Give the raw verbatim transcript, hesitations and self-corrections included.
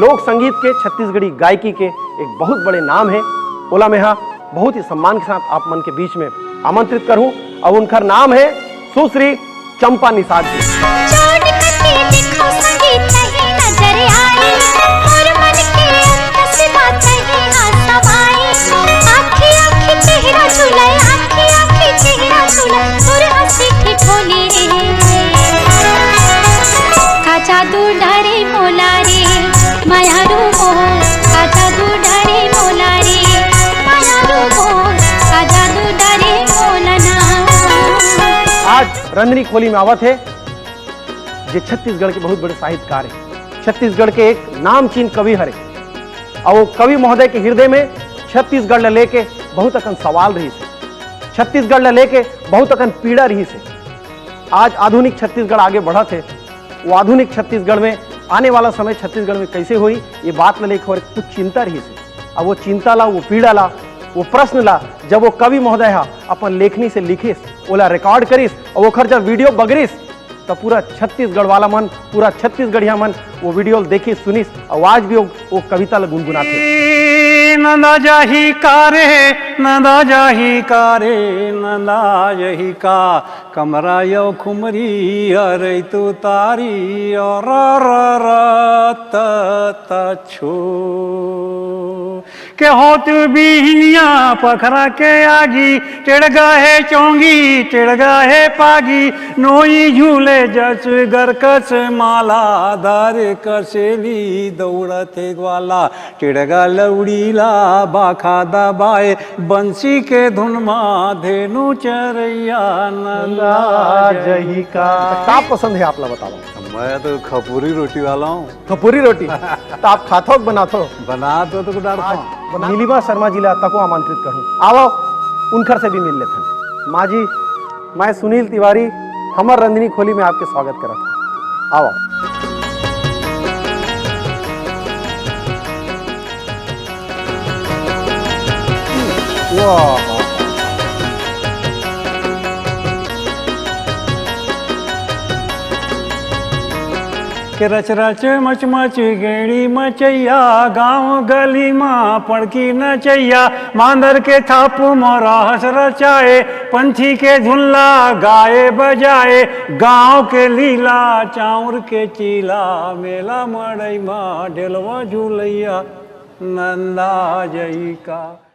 लोक संगीत के, छत्तीसगढ़ी गायकी के एक बहुत बड़े नाम हे, ओला मैं हा बहुत ही सम्मान के साथ आप मन के बीच में आमंत्रित करहूं। अउ उनकर नाम हे सुश्री चंपा निषाद जी। चोट कटे देखो संगीत नहीं नजर आए, मोर मन के अंत से बात नहीं आ समाए। आँखी आँखी चेहरा झुलाए, आँखी आँखी चेहरा झुलाए, तोर हंसी की ठिठोली रे। का जादू डारे मोला रे, मायारू मोर, का जादू डारे मोला रे, मायारू मोर, का जादू डारे मोला ना। आज रंधनी खोली में आवत हे, जे छत्तीसगढ़ के बहुत बड़े साहित्यकार हे, छत्तीसगढ़ के एक नामचीन कवि हरे। अउ वो कवि महोदय के हृदय में छत्तीसगढ़ ल लेके बहुत अकन सवाल रहिस हे, छत्तीसगढ़ ल लेके बहुत अकन पीड़ा रहिस हे। आज आधुनिक छत्तीसगढ़ आगे बढ़त हे, वो आधुनिक छत्तीसगढ़ में आने वाला समय छत्तीसगढ़ में कैसे होही, ये बात ल लेके कुछ चिंता रहिस हे। अब वो चिंता ला, वो पीड़ा ला, वो प्रश्न ला जब वो कवि महोदय हा अपन लेखनी से लिखिस, ओला रिकॉर्ड करिस, अउ ओखर जब वीडियो बगरिस, त पूरा छत्तीसगढ़ वाला मन, पूरा छत्तीसगढ़िया मन वो वीडियो ल देखिस, सुनिस, अउ आज भी वो, वो कविता ल गुनगुनाथे। ए, नंदा जाही का रे, नंदा जाही का रे, नंदा जाही का, कमरा यो खुमरी अरे तू तारी और र, र, र, त, त, छो। के होत बिहनिया पखरा के आगी, टिड़गा हे चोंगी, टिड़गा हे पागी, नोई झूले जस गरकस माला, धार कसेली दौड़त हे ग्वाला, टिड़गा लौड़ी ला बाखा दबाए, बंसी के धुन मा धेनु चरैया नंदा जही का। का पसंद हे आप ला बतावा? मैं तो खपुरी रोटी वाला हूँ। खपुरी रोटी। त आप खाथो कि बनाथो? बनाथो तो डारथो। आज बना- नीलिमा शर्मा जी ला तको आमंत्रित करूँ, आवो उनखर से भी मिल लेथन। माँ जी, मैं सुनील तिवारी, हमर रंधनी खोली में आपके स्वागत करत हूँ। आवो। वाह। के रच रच मच मच गेड़ी मचैया, गांव गली मा पड़की नचैया, मांदर के थाप मा रहस रचाए, पंछी के धुन ला गाए बजाए, गांव के लीला चाउर के चीला, मेला मड़ई मा ढेलवा झुलैया नंदा जही का।